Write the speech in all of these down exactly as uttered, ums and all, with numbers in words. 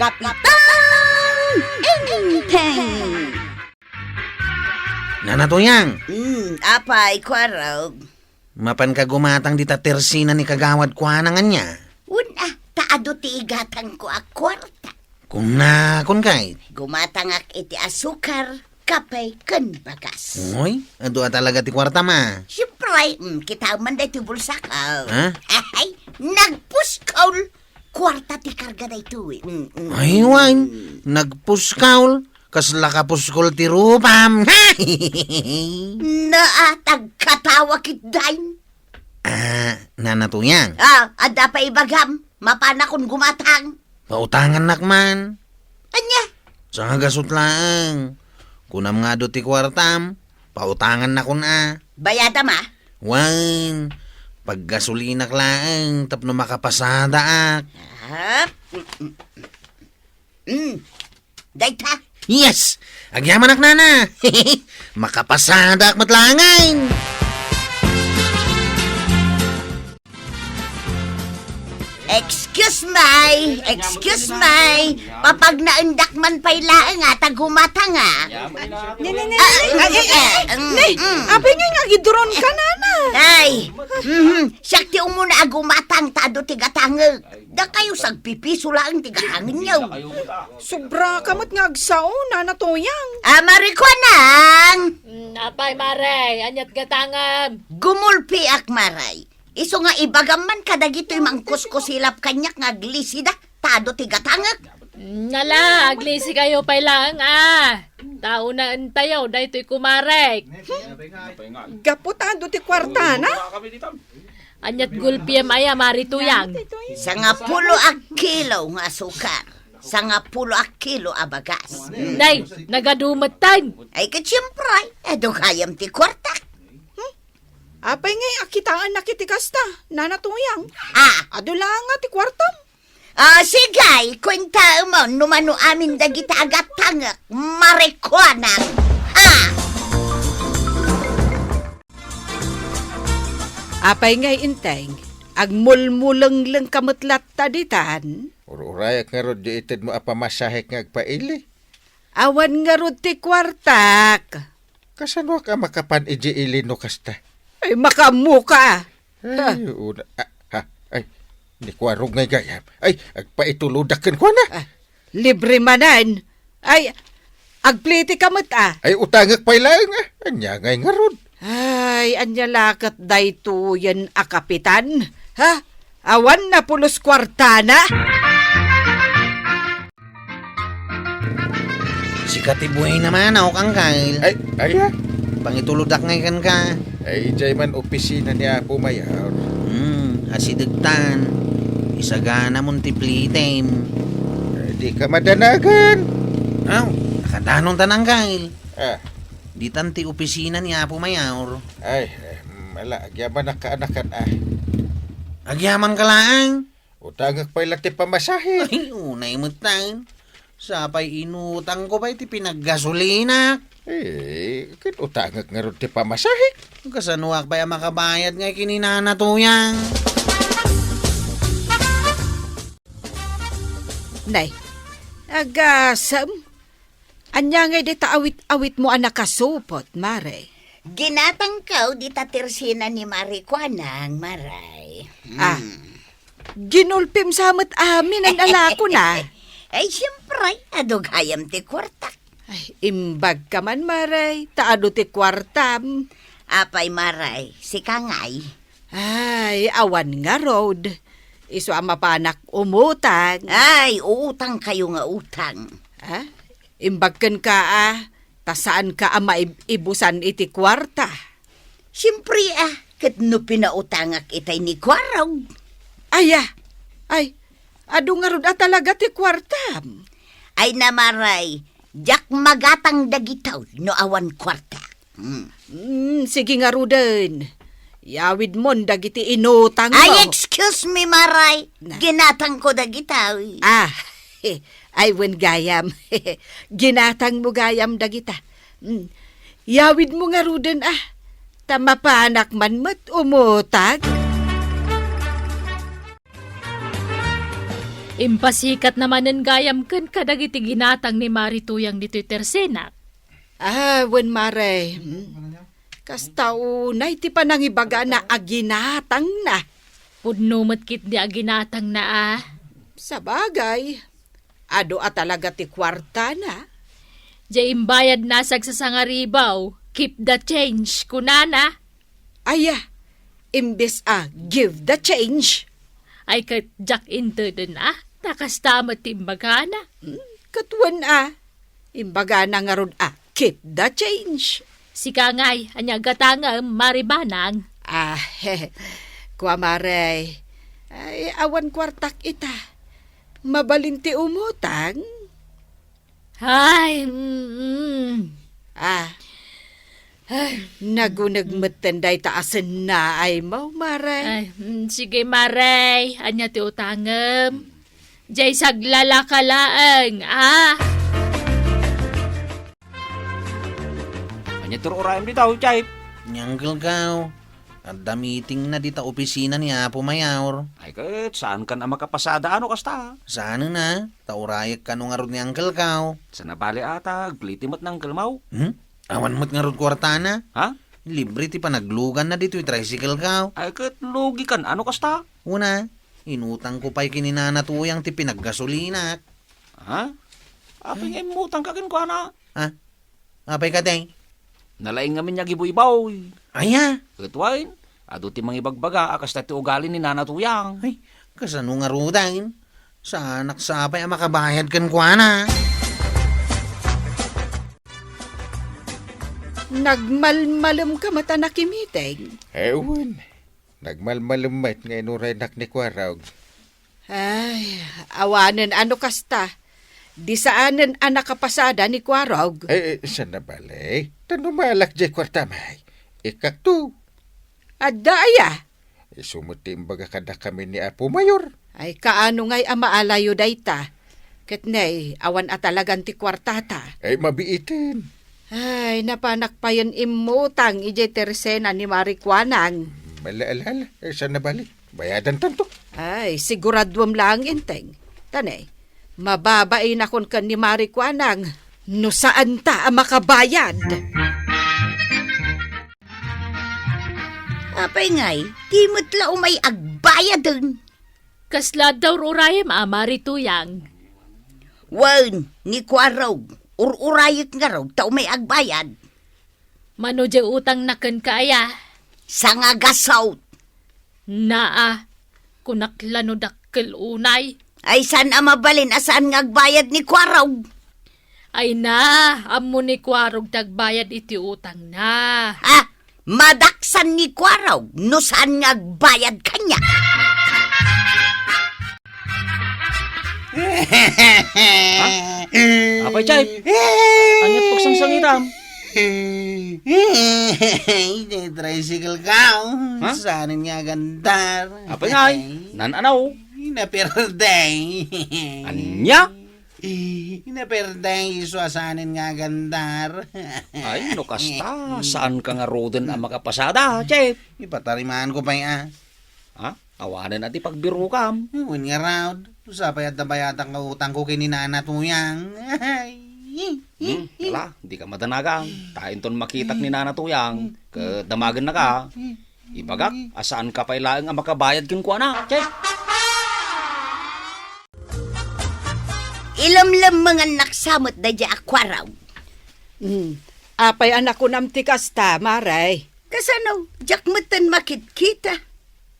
Kapitan Enteng! Nana Tuyang! Hmm, apay, Kuarog? Mapanka gumatang dita tersina ni Kagawad kuana nga ania? Wen a, ta adu ti igatangko a kuarta. Kunakon kay? Gumatangak iti asukar, kape, ken bagas. Uy, adu a talaga ti kuartam a. Siempre, mm, kitaem man daytoy bulsak, oh. Ha? Ay, nagpuskol. Kuarta ti karga daytoy. Mm, mm. Ay, wen, nagpuskol. Kasla kapuskol ti rupam. Na, ah, tagkatawa ketdin. Ah, Nana Tuyang. Ah, adda pay ibagam. Mapanakon gumatang. Pautangannak man. Ania? Sanga gasut laeng. Kunam nga adu ti kuartam, pautangannakon a. Bayadam a? Wen, paggasolinak laeng tapno makapasadaak. Ah, mm, mm, mm. Dayta? Yes! Agyamanak, Nana! Makapasadaak met laengen! Excuse me! Excuse me! Papagnaendak man pay laeng a ta gumatang a. Ne, ne, ne, Ah, ne, ne, eh, eh, mm, ne, mm. Apay ngay nga agiduron ka, Nana? Ay, mhm, siak ti umuna a gumatang ta adu ti gatangek. Dakayo sagpipiso laeng ti gatangenyo. Sobra ka met nga agsao, Nana Tuyang. Ah, Mare Kuanang! Mm, apay, Mare, aniat gatangem? Gumulpiak, Mare. Isu nga ibagam man kadagitoy mangkuskusilap kaniak nga aglisida, ta adu ti gatangek. Mm, ala, aglisikayo pay laeng a. Ta unaentayo daytoy kumarek. Gapu ta adu ti kuartana. Aniat gulpiem aya, Mare Tuyang? Sangapulo a kilo nga asukar, sangapulo a kilo a bagas. Nay, nagadu metten. Ay, ket siempre, adu gayam ti kuartak. Hmm? Apay ngay a kitaennak iti kasta, Nana Tuyang? Ah. Adu laeng a ti kuartam. Ah, sige, kuentaem no mano amin dagita a gatangek, Mare Kuanang. Ah! Apay ngay Enteng, agmulmulengleng ka met latta ditan? Ur-urayak ngarud di itedmo a pamasahek nga agpaili. Awan ngarud ti kuartak. Kasanoak a makapan idiay ili no kasta? Ay, makaammoka. Ay, una, ah, ha, ay, ni Kuarog ngay gayam. Ay, agpaitulodak kenkuana. Ah, libre manen. Ay, agpliti ka met a. Ay, utangek pay laeng a. Ania ngay ngarud? Ay, ania la ket daytoyen a kapitan? Ha? Awan napulos kuartana? Sika ti buhay naman, Angkel. Ay, ay, ah. Pangitulodak ngay kenka. Ay, idiay man opisina ni Apo Mayor. Hmm, asidegtan. Isaganamon ti playtime. Ay, di ka madanagan. Aw, nakadanon ta, Angkel. Ah. Ditan ti opisina ni Apo Mayor. Ay, ay, mm, ala, agyaman a kaanakan, ah. Agyaman ka laeng? Utangek pay la ti pamasahe. Ay, unay met tayo. Sapay inutangko pay ti pinaggasolina. Eh, ket utangek ngarud ti pamasahe. Kasanoak pay a makabayad nga ken ni Nana Tuyang? Nay, agasem. Ania ngay dita awit-awitmo a nakasupot, Mare? Ginatangko dita tersina ni Mare Kuanang, Mare. Ah, hmm. Ginulpim sa met amin a alakon a. Ay, siempre, adu gayam ti kuartak. Ay, imbag ka man, Mare, ta adu ti kuartam. Apay, Mare, sika ngay? Ay, awan ngarud. Isu a mapanak umutang. Ay, utang kayo nga utang. Ah? Imbag kenka a, ta saanka a maib-ibusan iti kuarta. Siempre a, ket no pinautangak itay ni Kuarog. Ay, ah. Ay, adu ngarud a talaga ti kuartam. Ay, Mare, diak magatang dagitoy no awan kuarta. Hmm. Mm, sige ngaruden. Yawidmon dagiti inutangmo. Ay, excuse me, Mare. Na. Ginatangko dagita, uy. Ah, ay, wen gayam. Ginatangmo gayam dagita. Mm. Yawidmo ngaruden, ah. Ta mapanak man met umutang. Impasikatna manen gayam ken kadagiti ginatang ni Mari Tuyang ditoy tersenak. Ah, wen, Mare. Hmm. Kasta unay ti panangibagana a ginatangna. Pudno met ketdi a ginatangna, a. Sabagay, adu a talaga ti kuartana. Diay imbayadna a sagsasangaribaw, "Keep the change," kunana. Aya, imbes a "Give the change." Ay, ket diak inteden a, ta kasta met ti imbagana. Hmm, ket wen a, imbagana ngarud a "Keep the change." Sika ngay, ania gatangem, Mari Banang? Ah, kua, Mare. Ay, awan kuartak ita. Mabalin ti umutang? Ay, mm. Ah. Ay. Naguneg metten dayta a sennaaymo, Mare. Ay, mm, sige, Mare. Ania ti utangem? Diay saglalaka laeng, ah. Ania ti ur-urayem dita, Chef? Ni Uncle Kao. Adda meetingna dita opisina ni Apo Mayor. Ay ket, saankan a makapasada a no kasta? Saanen a, ta urayek kano ngarud ni Uncle Kao. Saan a bale a ta agplete met ni Uncle Mao. Hmm? Awan met ngarud kuartana. Ha? Libre ti panagluganna ditoy tricycle Kao. Ay ket, lugikan a no kasta? Wen a, inutangko pay ken ni Nana Tuyang ti pinaggasolinak. Ha? Apay nga immutangka kenkuana? Ha? Apay kadi? Nalaing ngamin nga agibuy-buy. Aya? Ket wen, adu ti mangibagbaga a kasta ti ugali ni Nana Tuyang. Ay, kasano ngaruden? Saanak sapay a makabayad kenkuana. Nagmalmalemka met a nakimiting? Ewan. Nagmalmalem met nga inuraynak ni Kuarog. Ay, awanen a no kasta. Di saanen a nakapasada ni Kuarog. Eh, eh, saan a bale? Ta no malak diay kuartam ay, ikkakto. Adda aya? Isu met ti imbaga kadakami ni Apo Mayor. Ay, kaano ngay a maalayo dayta? Ket ne, awan a talagan ti kuartata. Ay, mabiiten. Ay, napanak payen immutang idiay tersena ni Mari Kuanang. Ala, ala, ala. Eh, saan a bale? Bayadantanto. Ay, siguraduem laeng, Enteng. Ta ne, mababainakon ken ni Mari Kuanang no saanta a makabayad. Apay ngay, di met la umay agbayaden? Kasla adda ur-urayem a, Mari Tuyang? Wen, ni Kuarog, ur-urayek ngarud ta umay agbayad. Mano diay utangna kenka aya? Sangagasut. Naa, kunak la no dakkel unay. Ay, saan a mabalin a saan nga agbayad ni Kuarog? Ay na, ammo ni Kuarog ti agbayad iti utangna. Ha? Madaksan ni Kuarog no saan nga agbayad kaniak. Ha? Apay, Chay? Ania't pagsangsangitam? Iti tricycle ka, oh. Ha? Saanen nga agandar? Apay ngay? Nan-anaw? Naperde. Ania? Naperde, isu a saanen nga agandar. Ay, no kasta, saanka ngaruden a makapasada, Chef? Ipatarimaanko pay a. Ha? Awanen a ti pagbirokam. Wen ngarud, no sapay adda bayadak nga utangko ken ni Nana Tuyang. Ay. Hmm, ala, dika madanagan. Ta inton makitak ni Nana Tuyang, ket damagennaka. Ibagak a saanka pay laeng a makabayad kenkuana, Chef. Ilemlemmengannak sa met daydiay a Kuarog. Hmm. Apay a nakunam ti kasta, Mare? Kasano, diak metten makitkita.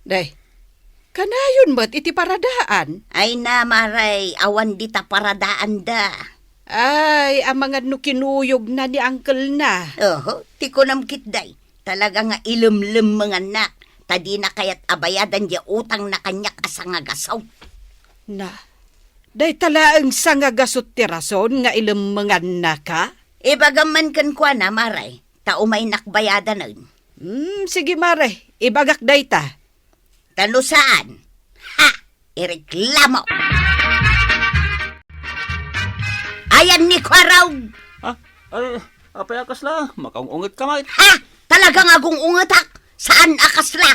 Day, kanayon met iti paradaan. Ay na, Mare, awan dita paradaanda. Ay, amangan no kinuyogna ni uncle-na. Oho, ti kunam ketdi. Talaga nga ilemlemmengannak, ta dina kayat a bayadan diay utangna kaniak a sangagasut. Na, dayta laeng sangagasut ti rason nga ilemmengannaka? Ibagam man kenkuana, Mare, ta umaynak bayadanen. Hmm, sige, Mare, ibagak dayta. Ta no saan, ha, ireklamo. Ayan ni Kuarog. Ha? Ay, apay a kasla? Makaung-unget ka met. Ha? Talaga nga agung-ungetak? Saan a kasla?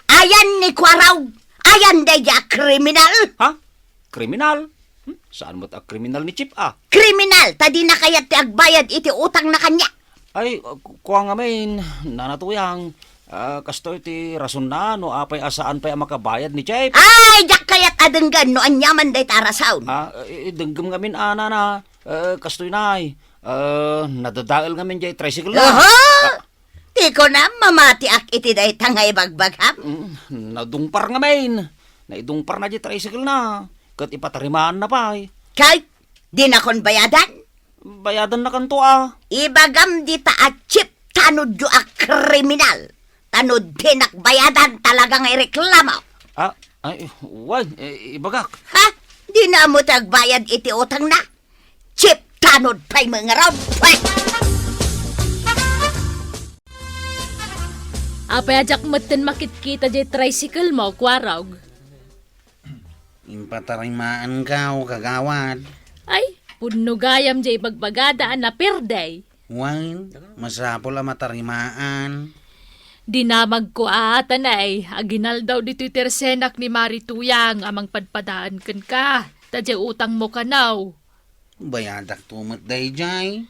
Ayan ni Kuarog. Ayan daydiay a kriminal. Ha? kriminal. Hmm? Saan met a kriminal ni Chief, a? Kriminal, ta dina kayat ti agbayad iti utangna kaniak. Ay, ku-, kua ngamin, Nana Tuyang, ah, kastoy ti rasonna no apay a saan pay a makabayad ni Chief. Ay, diak kayat a denggen no aniaman dayta a rason. Ah, i-, idengngem ngamin, a, Nana. Eh, kastoy nay, eh, nadadael ngamin jay tricycle na. Oho! Ah. Ti kunam, mamatiak iti dayta nga ibagbagam. Mm, nadungpar ngamin. Naidungparna jay tricycle na. Ket ipatarimaanna pay. Kay, dinakon bayadan? Bayadannakanto, a. Ibagam dita a Chief tanodyo a kriminal. Tanod dinak bayadan talaga nga ireklamo. Ah, ay, wen, eh, ibagak. Ha? Dina met agbayad iti utangna? Chief tanod pay met ngarud. Wen! Apay a diak metten makitkita jay tricycle mo, Kuarog? Impatarimaankaw, kagawad. Ay, pudno gayam jay ibagbagada a naperde. Wen, masapul a matarimaan. Dinamagko a, tanay, aginaldaw ditoy tersenak ni Mari Tuyang a mangpadpadaan kenka, ta jay utangmo kano. Bayadakto met dayjay.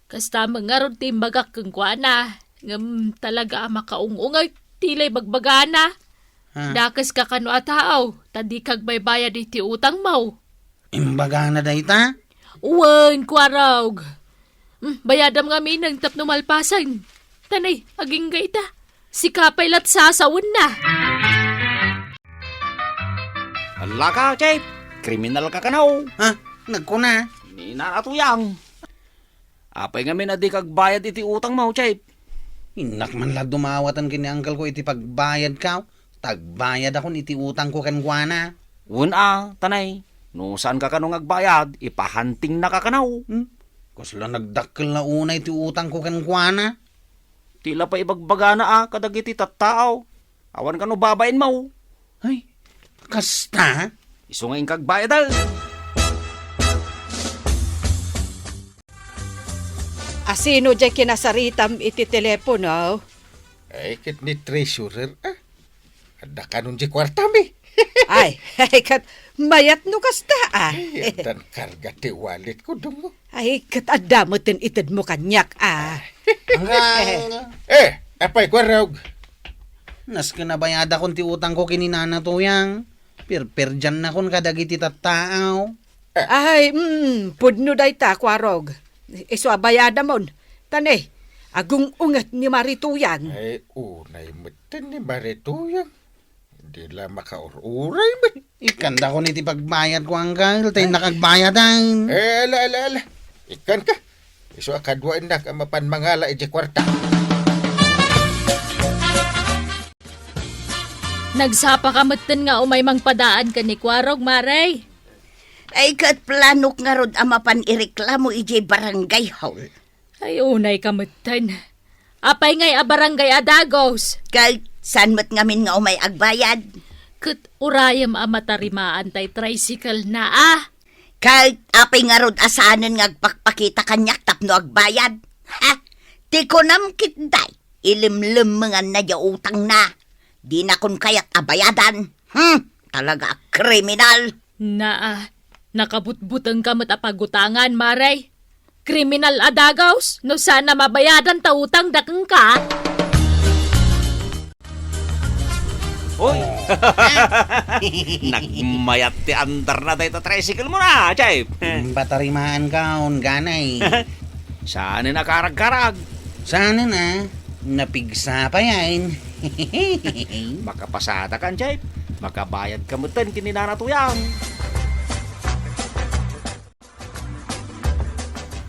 Kasta met ngarud ti imbagak kenkuana, ngem talaga a makaung-ungay ti la ibagbagana. Ha? Dakeska kano a tao, ta dika agbaybayad iti utangmo. Imbagana dayta? Wen, Kuarog. Hmm, bayadam ngamin tapno malpasen. Tanay, agingga ita. Sika pay lat sasawenna. Allaka, Chief. Kriminal ka kano. Ha? Nagkuna? Ni Nana Tuyang. Apay ngamin a dika agbayad iti utangmo, Chief? Innak man la dumawaten ken ni uncle ko iti pagbayadko. Ta agbayadakon iti utangko kenkuana. Wen a, tanay. No saanka kano nga agbayad, ipahantingnaka kano. Hmm? Kasla nagdakkel la unay ti utangko kenkuana. Ti la pay ibagbagana a kadagiti tattao. Awan kano babainmo. Ay, kasta? Isu nga inka agbayad, a. Asino jay kinasaritam iti telepono? Ay, ket ni treasurer, a. Adda kanon jay kuartam, e. Ay, ay, ket mayat no kasta, a. Ay, addan karga ti walletko, Dungo. Ay, ket adda metten itedmo kaniak, a. Anggal. E, apay, Kuarog? Nasken a bayadakon ti utangko ken ni Nana Tuyang. Pirperdiannakon kadagiti tattao. Ay, mm, pudno dayta, Kuarog. Isu a bayadamon. Tanay, agung-unget ni Mari Tuyang. Ay, unay metten ni Mari Tuyang. Di la makaur-uray met. Ikkandakon iti pagbayadko, uncle, ta innak agbayadan. E, ala, ala, ala. Ikkanka. Isu a kaduaennak a mapan mangala iti kuarta. Nagsapaka metten nga umay mangpadaan ken ni Kuarog, Mare? Ay, ket planok ngarud a mapan ireklamo idiay barangay hall. Ay, unayka metten. Apay ngay a barangay a dagus? Ket saan met ngamin nga umay agbayad? Ket urayem a matarimaan tay tricycle na, a. Ket apay ngarud a saanen nga agpakpakita kaniak tapno agbayad? Ha? Ti kunam ketdi, ilemlemmenganna diay utangna. Dinakon kayat a bayadan. Hmm, talaga a kriminal. Naa, nakabutbutengka met a pagutangan, Mare. Kriminal a dagus, no saan a mabayadan ta utangda kenka. Hoy! Nagmayat ti andarna dayta tricycle mo na, Chief. Patarimaanka, unganay. Saanen a karagkarag. Saanen a, napigsa pay ayen. Makapasadakan, Chief. Makabayadka metten ken ni Nana Tuyang.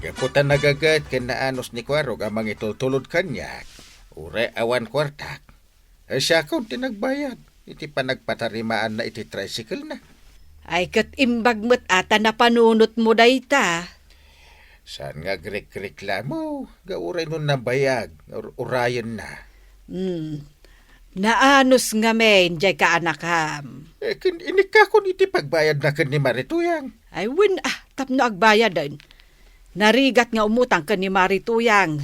Gapu ta nagaget ken naanus ni Kuarog a mangitultulod kaniak, uray awan kuartak, siakon ti nagbayad iti panagpatarimaanna iti tricycle na. Ay, ket imbag met a ta napanunotmo dayta. Saan nga agrikreklamo, nga uray no nabayag, nga ur-, urayenna. Hmm. Naanus ngamin, jay kaanakam. E, ken inikkakon iti pagbayadna ken ni Mari Tuyang. Ay, wen, a, tapno agbayaden. Narigat nga umutang ken ni Mari Tuyang.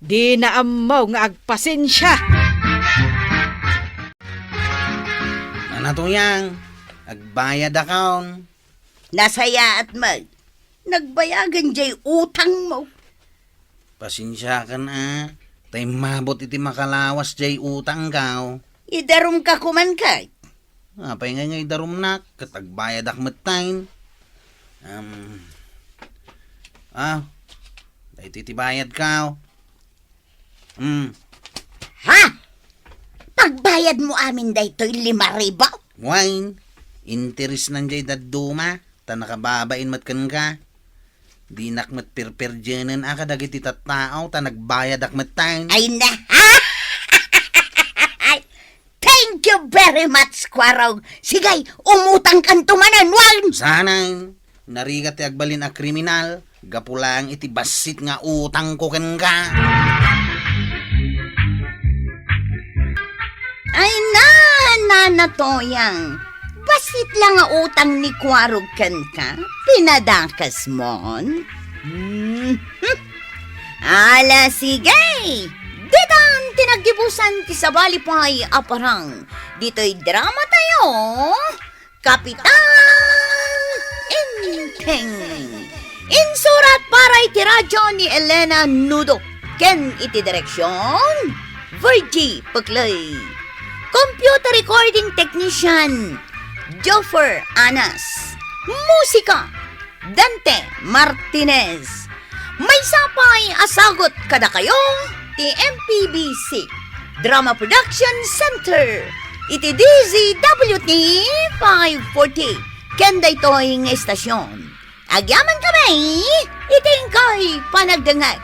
Dina ammo nga agpasensia. Nana Tuyang, agbayadakon. Nasayaat met. Nagbayagan jay utangmo. Pasensiakan a, ta immabut iti makalawas jay utangko. Idarumka koman ket. Apay ngay nga idarumnak, ket agbayadak metten. Um, ah, daytoy ti bayadko. Hmm. Ha? Pagbayadmo amin daytoy lima ribu? Wen, interesnan jay dadduma, ta nakababain met kenka. Dinak met perperdienen a kadagiti tattao, ta nagbayadak metten. Ay na! Thank you very much, Kuarog. Sige, umutangkanto manen, wen! Saan? Narigat ti agbalin a kriminal, gapu laeng iti bassit nga utangko kenka. Ay na, Nana Toyang, bassit la nga utang ni Kuarog kenka, pinadakesmon? Hmm. Ala, sige! Ditan ti naggibusan ti sabali pay a parang ditoy drama tayo, Kapitan Enteng. Insurat para iti radyo ni Elena Nudo ken iti direksyon, Virgie Peclay. Computer recording technician, Joffer Anas. Musika, Dante Martinez. Maysa pay a sagut kadakayo ti M P B C Drama Production Center iti D Z W T five forty ken daytoy nga istasyon. Agyamankami iti inkay panagdengngeg.